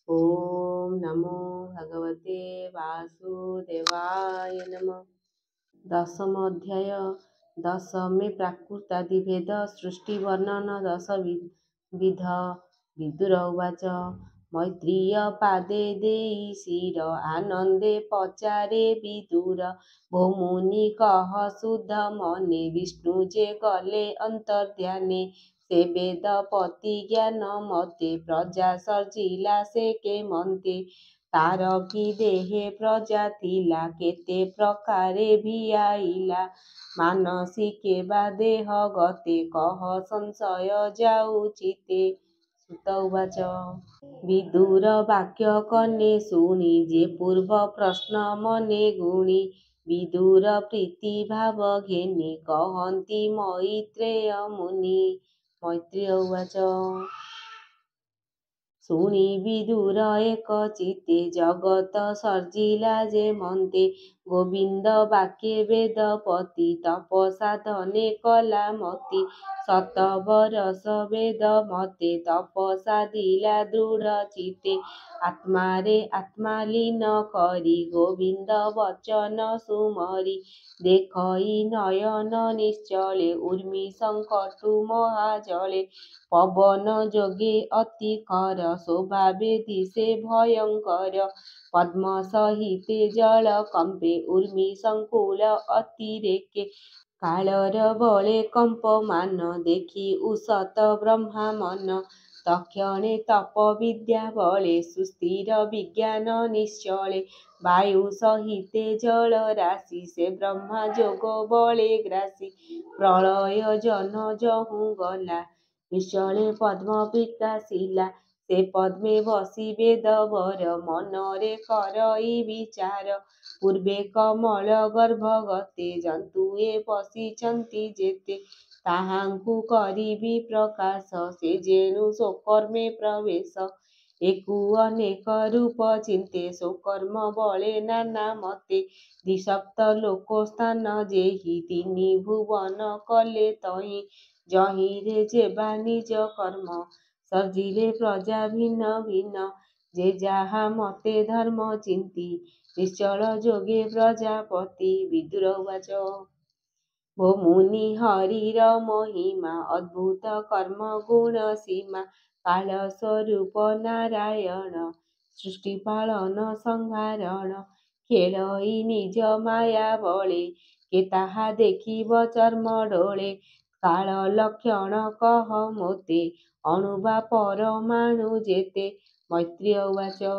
ଓଁ ନମୋ ଭଗବତେ ବାସୁଦେବାୟ ନମଃ। ଦଶମ ଅଧ୍ୟାୟ। ଦଶମେ ପ୍ରାକୃତାଦି ଭେଦ ସୃଷ୍ଟି ବର୍ଣ୍ଣନ ଦଶ ବିଧ। ବିଦୁର ଉବାଚ। ମୈତ୍ରେୟ ପାଦେ ଦେଇ ଶିର ଆନନ୍ଦେ ପଚାରେ ବିଦୁର। ଭୋ ମୁନି କହ ଶୁଦ୍ଧ ମନେ ବିଷ୍ଣୁ ଯେ ଗଲେ ଅନ୍ତର୍ଦ୍ଧାନେ। ସେ ବେଦପତି ଜ୍ଞାନ ମତେ ପ୍ରଜା ସର୍ଜିଲା ସେ କେମନ୍ତେ। ତାର କି ଦେହେ ପ୍ରଜା ଥିଲା କେତେ ପ୍ରକାରେ ଭିଆଇଲା। ମାନସିକେ ବା ଦେହଗତେ କହ ସଂଶୟ ଯାଉ ଚିତ୍ତେ। ସୂତ ଉବାଚ। ବିଦୁର ବାକ୍ୟ କର୍ଣ୍ଣେ ଶୁଣି ଯେ ପୂର୍ବ ପ୍ରଶ୍ନ ମନେ ଗୁଣି। ବିଦୁର ପ୍ରୀତିଭାବ ଘେନି କହନ୍ତି ମୈତ୍ରେୟ ମୁନି। ମୈତ୍ରେୟ ଉବାଚ। ଶୁଣି ବିଦୁର ଏକ ଚିତ୍ତେ ଜଗତ ସର୍ଜିଲା ଯେମନ୍ତେ। ଗୋବିନ୍ଦ ବାକ୍ୟେ ବେଦପତି ତପ ସାଧନେ କଲା ମତି। ଶତ ବରଷ ବେଦ ମତେ ତପ ସାଧିଲା ଦୃଢ଼ ଚିତ୍ତେ। ଆତ୍ମାରେ ଆତ୍ମା ଲୀନ କରି ଗୋବିନ୍ଦ ବଚନ ସୁମରି। ଦେଖଇ ନୟନ ନିଶ୍ଚଳେ ଊର୍ମି ସଙ୍କଟୁ ମହାଜଳେ। ପବନ ଯୋଗେ ଅତି ଖର ସ୍ୱଭାବେ ଦିଶେ ଭୟଙ୍କର। ପଦ୍ମ ସହିତେ ଜଳ କମ୍ପେ ଊର୍ମି ସଂକୁଳ ଅତିରେକେ। କାଳର ବଳେ କମ୍ପମାନ ଦେଖି ଉଷତ ବ୍ରହ୍ମା ମନ। ତକ୍ଷଣେ ତପ ବିଦ୍ୟା ବଳେ ସୁସ୍ଥିର ବିଜ୍ଞାନ ନିଶ୍ଚଳେ। ବାୟୁ ସହିତେ ଜଳରାଶି ସେ ବ୍ରହ୍ମା ଯୋଗ ବଳେ ଗ୍ରାସି। ପ୍ରଳୟ ଜନ ଯହୁଁ ଗଲା ନିଶ୍ଚଳେ ପଦ୍ମ ବିକାଶିଲା। ସେ ପଦ୍ମେ ବସି ବେଦବର ମନରେ କରଇ ବିଚାର। ପୂର୍ବେ କମଳ ଗର୍ଭଗତେ ଜନ୍ତୁ ଏ ପଶିଛନ୍ତି ଯେତେ। ତାହାଙ୍କୁ କରିବି ପ୍ରକାଶ ସେ ଯେଣୁ ସ୍ୱକର୍ମେ ପ୍ରବେଶ। ଏକୁ ଅନେକ ରୂପ ଚିନ୍ତେ ସ୍ୱକର୍ମ ବଳେ ନାନା ମତେ। ଦ୍ୱିସପ୍ତ ଲୋକ ସ୍ଥାନ ଯେହି ତିନି ଭୁବନ କଲେ ତହିଁ। ଯହିଁରେ ଯେବା ନିଜ କର୍ମ ସର୍ଜିଲେ ପ୍ରଜା ଭିନ୍ନ ଭିନ୍ନ। ଯେ ଯାହା ମତେ ଧର୍ମ ଚିନ୍ତି ନିଶ୍ଚଳ ଯୋଗେ ପ୍ରଜାପତି। ବିଦୁର ଉବାଚ। ଭୋ ମୁନି ହରିର ମହିମା ଅଦ୍ଭୁତ କର୍ମ ଗୁଣ ସୀମା। କାଳ ସ୍ୱରୂପ ନାରାୟଣ ସୃଷ୍ଟି ପାଳନ ସଂହାରଣ। ଖେଳଇ ନିଜ ମାୟା ବଳେ କେ ତାହା ଦେଖିବ ଚର୍ମ ଡୋଳେ। କାଳ ଲକ୍ଷଣ କହ ମୋତେ ଅଣୁ ବା ପରମାଣୁ ଯେତେ। ମୈତ୍ରେୟ ଉବାଚ।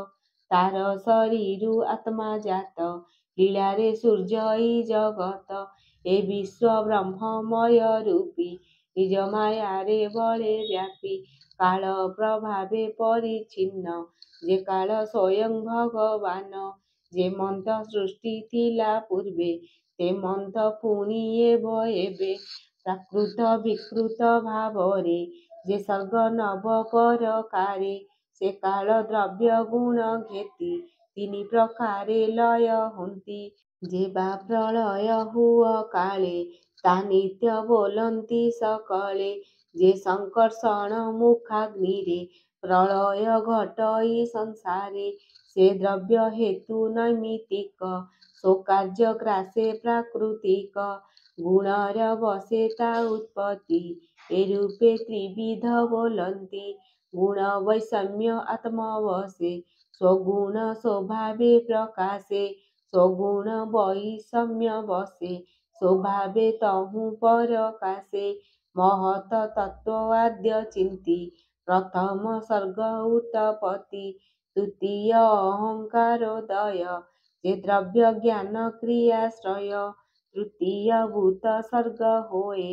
ତାର ଶରୀରୁ ଆତ୍ମା ଜାତ ଲୀଳାରେ ସୂର୍ଯ୍ୟଇ ଜଗତ। ଏ ବିଶ୍ୱ ବ୍ରହ୍ମମୟ ରୂପୀ ନିଜ ମାୟାରେ ବଳେ ବ୍ୟାପୀ। କାଳ ପ୍ରଭାବେ ପରିଚ୍ଛିନ୍ନ ଯେ କାଳ ସ୍ୱୟଂ ଭଗବାନ। ଯେମନ୍ତ ସୃଷ୍ଟି ଥିଲା ପୂର୍ବେ ତେମନ୍ତ ପୁଣି ହେବ ଏବେ। ପ୍ରାକୃତ ବିକୃତ ଭାବରେ ଯେ ସର୍ଗ ନବ ପରକାରେ। ସେ କାଳ ଦ୍ରବ୍ୟ ଗୁଣ ଘେତି ତିନି ପ୍ରକାରେ ଲୟ ହୋନ୍ତି। ଯେବା ପ୍ରଳୟ ହୁଅ କାଳେ ତା ନିତ୍ୟ ବୋଲନ୍ତି ସକଳେ। ଯେ ସଂକର୍ଷଣ ମୁଖାଗ୍ନିରେ ପ୍ରଳୟ ଘଟଇ ସଂସାରେ। ସେ ଦ୍ରବ୍ୟ ହେତୁ ନୈମିତ୍ତିକ ସ୍ୱକାର୍ଯ୍ୟ ଗ୍ରାସେ ପ୍ରାକୃତିକ। ଗୁଣର ବଶେ ତା ଉତ୍ପତ୍ତି ଏ ରୂପେ ତ୍ରିବିଧ ବୋଲନ୍ତି। ଗୁଣ ବୈଷମ୍ୟ ଆତ୍ମବଶେ ସ୍ୱଗୁଣ ସ୍ୱଭାବେ ପ୍ରକାଶେ। ସ୍ୱଗୁଣ ବୈଷମ୍ୟ ବଶେ ସ୍ୱଭାବେ ତହୁଁ ପରକାଶେ। ମହତ ତତ୍ତ୍ୱ ଆଦ୍ୟ ଚିନ୍ତି ପ୍ରଥମ ସର୍ଗ ଉତପତ୍ତି। ଦ୍ୱିତୀୟ ଅହଙ୍କାରୋଦୟ ଯେ ଦ୍ରବ୍ୟ ଜ୍ଞାନ କ୍ରିୟାଶ୍ରୟ। ତୃତୀୟ ଭୂତ ସର୍ଗ ହୋଏ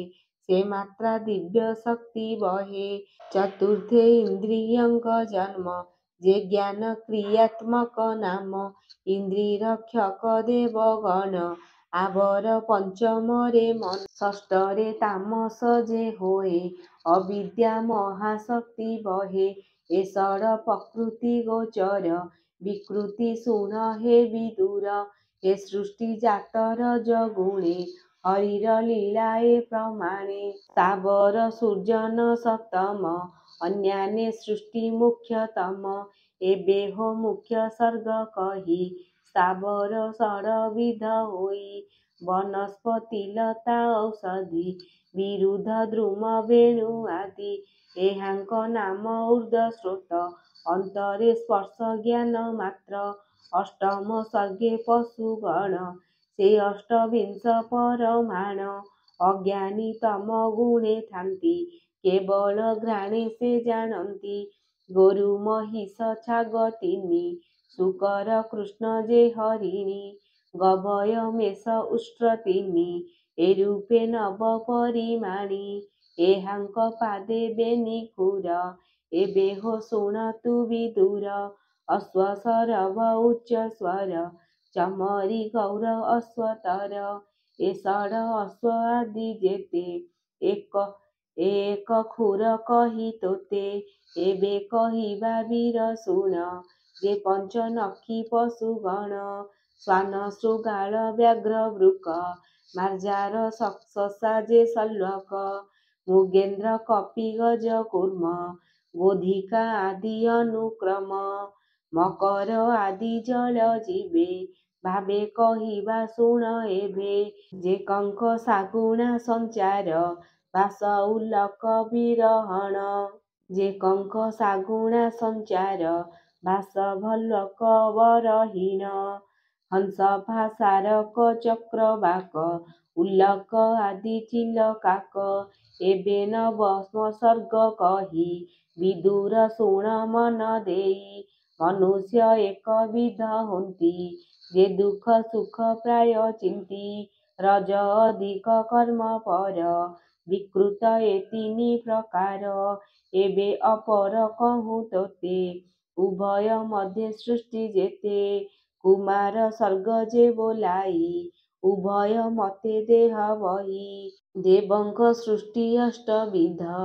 ସେ ମାତ୍ରା ଦିବ୍ୟ ଶକ୍ତି ବହେ। ଚତୁର୍ଥେ ଇନ୍ଦ୍ରିୟଙ୍କ ଜନ୍ମ ଯେ ଜ୍ଞାନ କ୍ରିୟାତ୍ମକ ନାମ। ଇନ୍ଦ୍ରି ରକ୍ଷକ ଦେବଗଣ ଆବର ପଞ୍ଚମରେ ମନ। ଷଷ୍ଠରେ ତାମସ ଯେ ହୋଏ ଅବିଦ୍ୟା ମହାଶକ୍ତି ବହେ। ଏ ଷଡ଼ ପ୍ରକୃତି ଗୋଚର ବିକୃତି ଶୁଣ ହେ ବିଦୁର। ଏ ସୃଷ୍ଟି ଜାତ ରଜଗୁଣେ ହରିର ଲୀଳା ଏ ପ୍ରମାଣେ। ସ୍ଥାବର ସୃଜନ ସପ୍ତମ ଅନ୍ୟାନ୍ୟେ ସୃଷ୍ଟି ମୁଖ୍ୟତମ। ଏବେ ହୋ ମୁଖ୍ୟ ସର୍ଗ କହି, ସ୍ଥାବର ଷଡ଼ବିଧ ହୋଇ। ବନସ୍ପତି ଲତା ଔଷଧି, ବିରୁଧ ଦ୍ରୁମ ବେଣୁ ଆଦି। ଏହାଙ୍କ ନାମ ଊର୍ଦ୍ଧ୍ୱସ୍ରୋତ, ଅନ୍ତରେ ସ୍ପର୍ଶ ଜ୍ଞାନ ମାତ୍ର। ଅଷ୍ଟମ ସର୍ଗେ ପଶୁଗଣ, ସେ ଅଷ୍ଟବିଂଶ ପରମାଣ। ଅଜ୍ଞାନୀ ତମ ଗୁଣେ ଥାନ୍ତି, କେବଳ ଘ୍ରାଣେ ସେ ଜାଣନ୍ତି। ଗୋରୁ ମହିଷ ଛାଗ ତିନି, ଶୂକର କୃଷ୍ଣ ଯେ ହରିଣୀ। ଗବୟ ମେଷ ଉଷ୍ଟ୍ର ତିନି, ଏରୂପେ ନବ ପରିମାଣି। ଏହାଙ୍କ ପାଦେ ବେନି ଖୁର, ଏବେ ହୋ ଶୁଣ ତୁ ବିଦୁର। ଅଶ୍ୱ ସରଭ ଉଚ୍ଚସ୍ୱର, ଚମରୀ ଗୌର ଅଶ୍ୱତର। ଏ ଷଡ଼ ଅଶ୍ୱ ଆଦି ଯେତେ, ଏକ ଏକ ଖୁର କହି ତୋତେ। ଏବେ କହିବା ବୀର ଶୁଣ, ଯେ ପଞ୍ଚନଖୀ ପଶୁଗଣ। ଶ୍ୱାନ ଶୃଗାଳ ବ୍ୟାଘ୍ର ବୃକ, ମାର୍ଜାର ସଶା ଯେ ଶଲ୍ୟକ। ମୃଗେନ୍ଦ୍ର କପି ଗଜ କୂର୍ମ, ଗୋଧିକା ଆଦି ଅନୁକ୍ରମ। ମକର ଆଦି ଜଳ ଜୀବେ, ଭାବେ କହିବା ଶୁଣ ଏବେ। ଯେ କଙ୍କ ଶାଗୁଣା ସଞ୍ଚାର, ବାସ ଉଲକ ବିରହଣ। ଯେ କଙ୍କ ଶାଗୁଣା ସଞ୍ଚାର, ବାସ ଭଲ୍ଲକ ବରହୀଣ। ହଂସ ସାରକ ଚକ୍ରବାକ, ଉଲ୍ଲକ ଆଦି ଚିଲ କାକ। ଏବେ ନବମ ସର୍ଗ କହି, ବିଦୁର ଶୁଣ ମନ ଦେଇ। ମନୁଷ୍ୟ ଏକ ବିଧ ହୋନ୍ତି, ଯେ ଦୁଃଖ ସୁଖ ପ୍ରାୟ ଚିନ୍ତି। ରଜ ଅଧିକ କର୍ମ ପର, ବିକୃତ ଏ ତିନି ପ୍ରକାର। ଏବେ ଅପର କହୁଁ ତୋତେ, ଉଭୟ ମଧ୍ୟେ ସୃଷ୍ଟି ଯେତେ। କୁମାର ସର୍ଗ ଯେ ବୋଲାଇ, ଉଭୟ ମତେ ଦେହ ବହି। ଦେବଙ୍କ ସୃଷ୍ଟି ଅଷ୍ଟବିଧ,